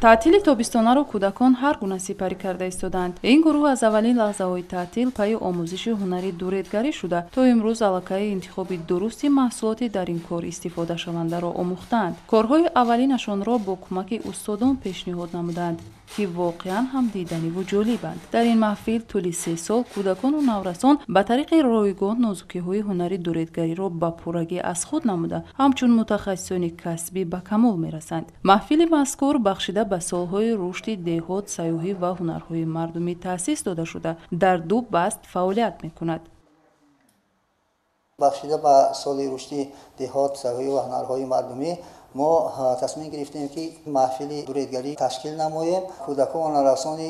Таътили тобистонаро кӯдакон ҳар гуна сипарӣ карда истодаанд. Ин гурӯҳ аз аввалин лаҳзаҳои таътил пайи омӯзиши ҳунари дуредгарӣ шуда, то имрӯз аллакай интихоби дурусти маҳсулоти дар ин кор истифодашавандаро омӯхтаанд. Корҳои аввалинашонро бо кӯмаки устодон пешниҳод намуданд, ки воқеан ҳам диданиву ҷолибанд. Дар ин маҳфил тӯли 3 сол кӯдакону наврасон ба тариқи ройгон нозукиҳои ҳунари дуредгариро ба пуррагӣ аз худ намуда, ҳамчун мутахассисони касбӣ ба камол мерасанд. Маҳфили мазкур бахшида ба солҳои рушди деҳот, сайёҳӣ ва ҳунарҳои мардумӣ таъсис дода шуда, дар ду баст фаъолият мекунад. Бахшида ба соли рушди деҳот, сайёҳӣ ва ҳунарҳои мардумӣ мо тасмим гирифтем, ки маҳфили дуредгарӣ ташкил намоем. Кӯдакон ва наврасони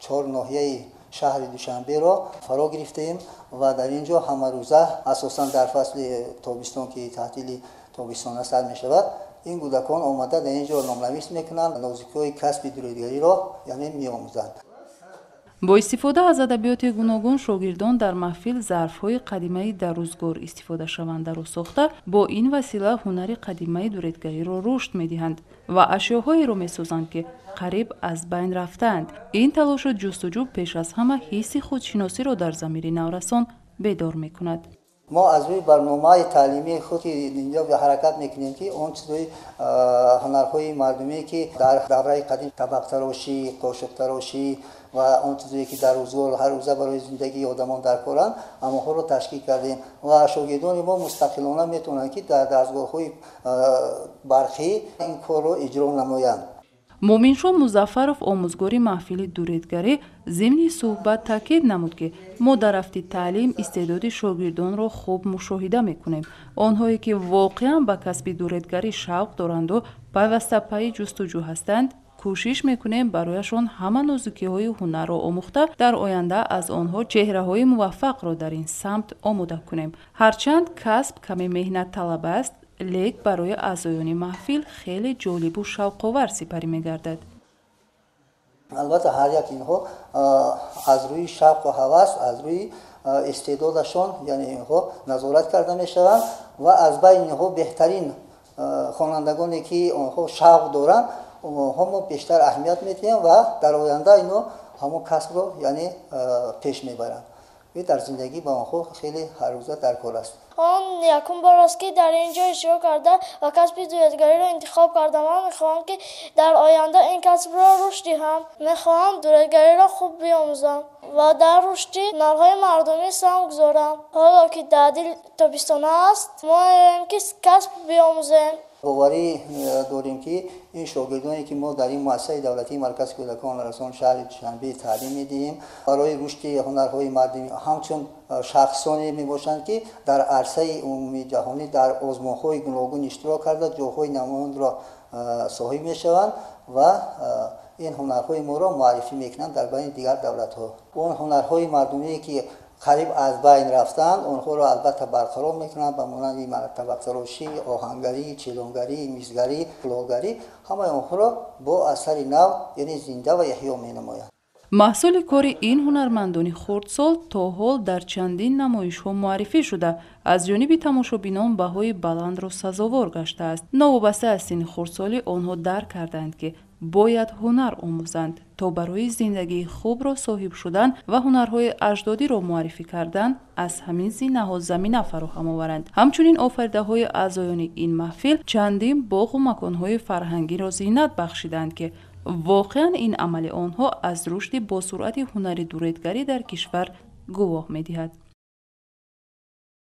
чор ноҳияи шаҳри Душанберо фаро гирифтаем ва дар ин ҷо ҳамарӯза, асосан дар фасли тобистон, ки таътили тобистона сар мешавад, ин кӯдакон омада дар ин ҷо номнавис мекунанд, нозукиҳои касби дуредгариро яъне меомӯзанд. Бо истифода аз адабиёти гуногун шогирдон дар маҳфил зарфҳои қадимаи дар рӯзгор истифодашавандаро сохта, бо ин васила ҳунари қадимаи дуредгариро рушд медиҳанд ва ашёҳоеро месозанд, ки қариб аз байн рафтаанд. Ин талошу ҷустуҷӯ пеш аз ҳама ҳисси худшиносиро дар замири наврасон бедор мекунад. Мо аз рӯи барномаи таълимии худ инҷо ҳаракат мекунем, ки он чизҳои ҳунарҳои мардумие, ки дар давраи қадим табақтарошӣ, қошуқтарошӣ ва он чизое, ки дар рӯзгор ҳар рӯза барои зиндагии одамон дар коранд, ҳамонҳоро ташкил кардем ва шогирдони мо мустақилона метавонанд, ки дар дастгоҳҳои барқӣ ин корро иҷро намоянд. Муъминшо Музаффаров, омӯзгори маҳфили дуредгарӣ, зимни суҳбат таъкид намуд, ки мо дар рафти таълим истеъдоди шогирдонро хуб мушоҳида мекунем. Онҳое, ки воқеан ба касби дуредгарӣ шавқ доранду пайваста пайи ҷустуҷӯ ҳастанд, кӯшиш мекунем барояшон ҳама нозукиҳои ҳунарро омӯхта, дар оянда аз онҳо чеҳраҳои муваффақро дар ин самт омода кунем. Ҳарчанд касб каме меҳнатталаб аст, лек барои аъзоёни маҳфил хеле ҷолибу шавқовар сипарӣ мегардад. Албатта, ҳар як инҳо аз рӯи шавқу ҳавас, аз рӯи истеъдодашон, яъне инҳо назорат карда мешаванд ва аз байни инҳо беҳтарин хонандагоне, ки онҳо шавқ доранд, онҳо мо бештар аҳамият медиҳем ва дар оянда инҳо ҳамон касбро яъне пеш мебаранд. Дар зиндагӣ ба онҳо хеле ҳаррӯза дар кор аст. Он якум бор аст, ки дар ин ҷо иштирок карда ва касби дуредгариро интихоб кардам. Ман мехоҳам, ки дар оянда ин касбро рушд диҳам. Мехоҳам дуредгариро хуб биомӯзам ва дар рушди ҳунарҳои мардумӣ саҳм гузорам. Ҳоло ки таътили тобистона аст, мо меоем, ки касб биомӯзем. Боварӣ дорем, ки ин шогирдоне, ки мо дар ин муассисаи давлатии Маркази кӯдакон наврасон шаҳри Душанбе таълим медиҳем, барои рушди ҳунарҳои мардумӣ ҳамчун шахсоне мебошанд, ки дар арсаи умумии ҷаҳонӣ дар озмунҳои гуногун иштирок карда, ҷойҳои намоёнро соҳиб мешаванд ва ин ҳунарҳои моро муаррифӣ мекунанд дар байни дигар давлатҳо. Он ҳунарҳои мардумие, ки қариб аз байн рафтанд, онҳоро албатта барқарор мекунанд, ба монанди табақтарошӣ, оҳангарӣ, челонгарӣ, мисгарӣ, кулолгарӣ, ҳамаи онҳоро бо асари нав, яъне зинда ва эҳё менамоянд. Маҳсули кори ин ҳунармандони хурдсол то ҳол дар чандин намоишҳо муаррифӣ шуда, аз ҷониби тамошобинон баҳои баландро сазовор гаштааст. Новобаста аз синни хурдсолӣ, онҳо дарк карданд, ки бояд ҳунар омӯзанд, то барои зиндагии хубро соҳиб шудан ва ҳунарҳои аҷдодиро муаррифӣ кардан аз ҳамин зинаҳо замина фароҳам оваранд. Ҳамчунин офаридаҳои аъзоёни ин маҳфил чандин боғу маконҳои фарҳангиро зинат бахшиданд, ки воқеан ин амали онҳо аз рушди босуръати ҳунари дуредгарӣ дар кишвар гувоҳ медиҳад.